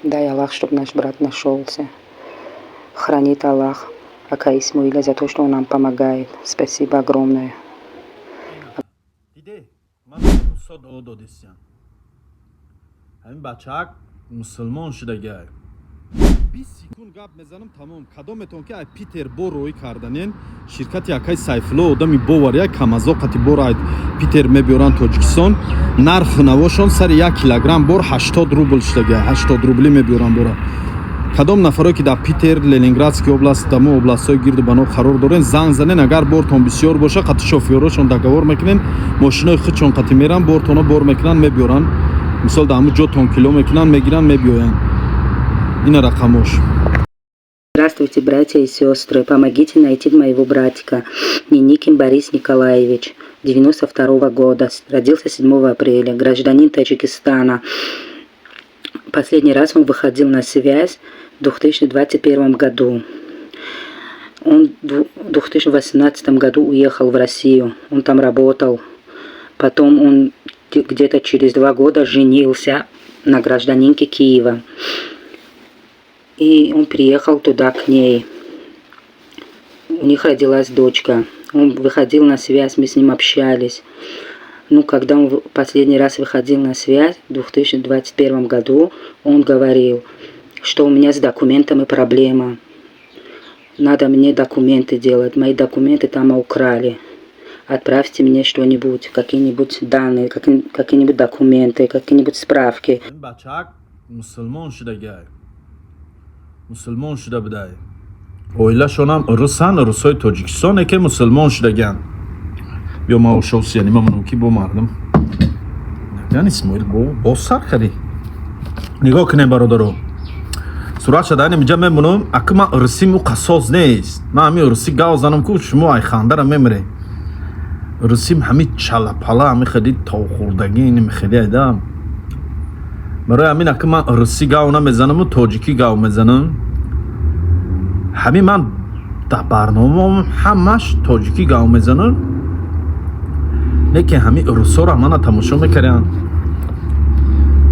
Дай Аллах, чтобы наш брат нашелся. Хранит Аллах Ака Исмаила за то, что он нам помогает. Спасибо огромное. Диде, ман русо дуо додистям. Ҳамин бачаак мусулмон шудагай. 20 секунд гап мезанам, тамом. Кадометон ки ай Питер бор роӣ карданен, ширкати акай Сайфулло одами бовар, як камазоқати бор ай Питер мебиёранд Тоҷикистон. Нархи навошон сари 1 килограмм бор 80 рубл шудага, 80 рублӣ мебиёранд бора. Кадом нафаро ки дар Питер, Ленинградский область, дамо областҳои гирду бано қарор дорен, занг занен. Агар бортон бисёр боша, қати шофёрошон договор мекунен, мошинои худшон қати меран, бортона бор мекунанд, мебиёранд. Мисол, дар ҳамун ҷотон кило мекунанд, мегиранд, мебиёянд. Ина рақамош. Здравствуйте, братья и сестры. Помогите найти моего братика. Ниникин Борис Николаевич, 92 года. Родился 7 апреля. Гражданин Таджикистана. Последний раз он выходил на связь в 2021 году. Он в 2018 году уехал в Россию. Он там работал. Потом он где-то через 2 года женился на гражданинке Киева. И он приехал туда к ней. У них родилась дочка. Он выходил на связь, мы с ним общались. Ну, когда он последний раз выходил на связь в 2021 году, он говорил, что у меня с документами проблема. Надо мне документы делать. Мои документы там украли. Отправьте мне что-нибудь, какие-нибудь данные, какие-нибудь документы, какие-нибудь справки. Ҳамин бачаак мусулмон шудагай, мусулмон шуда будай. Оилашонам русан, русои Тоҷикистоне ки мусулмон шудаган. Биё, ма ошовсияни мамонам ки бо мардум ян Исмоил бо сар кари. Нигоҳ кунем, бародаро, суратша дар инҷа мемонам. Аку ман урусим ӯ қассос нест. Ман ҳамин уруси гав занам ку, шумо ай хандара мемире. Урусим ҳами чалапала, ҳами хеле товхӯрдагӣ, инми хеле айда. Барои ҳамин аку ман урусӣ гав намезанаму тоҷикӣ гав мезанам. Ҳамин ман дар барномаам ҳамаш тоҷикӣ гав мезанам, лекин ҳамин урусҳоро мана тамошо мекардам.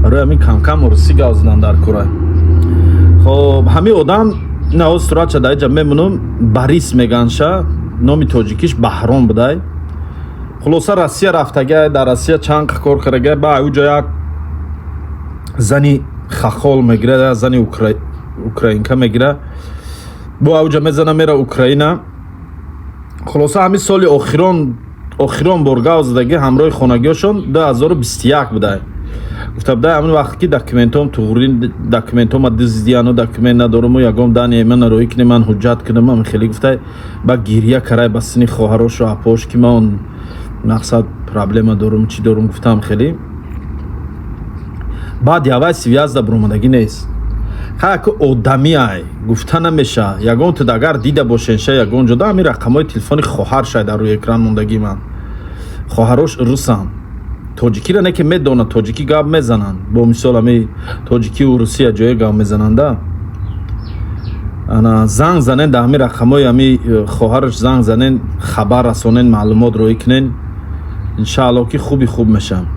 Барои ҳамин камкам урусӣ гав задан дар кура. Хоб, ҳамин одам наоз суратша дар иҷа мемонам. Борис меганша, номи тоҷикиш Баҳром будай. Хулоса, Россия рафтагай, дар Россия чанд кор кардагай. Ба ӯ ҷо як зани хахол мегирад, як зани украинка мегирад, бо авҷа мезана, мера Украина. Хулоса, ҳамин соли охирон, охирон бор гав задагӣ ҳамроҳи хонагиҳошон 2021 будай. Гуфта будай, ҳамин вақт ки документом туғри, документома дуздияну документ надоруму ягон дане мана роҳӣ кунем, ман ҳуҷҷат кунам. Ҳамин хеле гуфтай, ба гирья карай ба сини хоҳарошу апош, ки ман мақсад проблема дорум, чӣ дорум, гуфтам хеле. Баъд явай связь да буромадагӣ нест. Хаяку одами ай гуфта намеша. Ягон тид агар дида бошен ша ягон ҷода, ҳамин рақамҳои телефони хоҳар шай дар рӯи экран мондагӣ. Ман хоҳарош русанд, тоҷикиро не ки медонад, тоҷикӣ гап мезананд. Бо мисол, ҳами тоҷикию русия ҷое гап мезананда. Ана, занг занен дар ҳамин рақамҳои ҳами хоҳараш, занг занен, хабар расонен, маълумот роҳӣ кунен. Иншаалло, ки хуби хуб мешавам.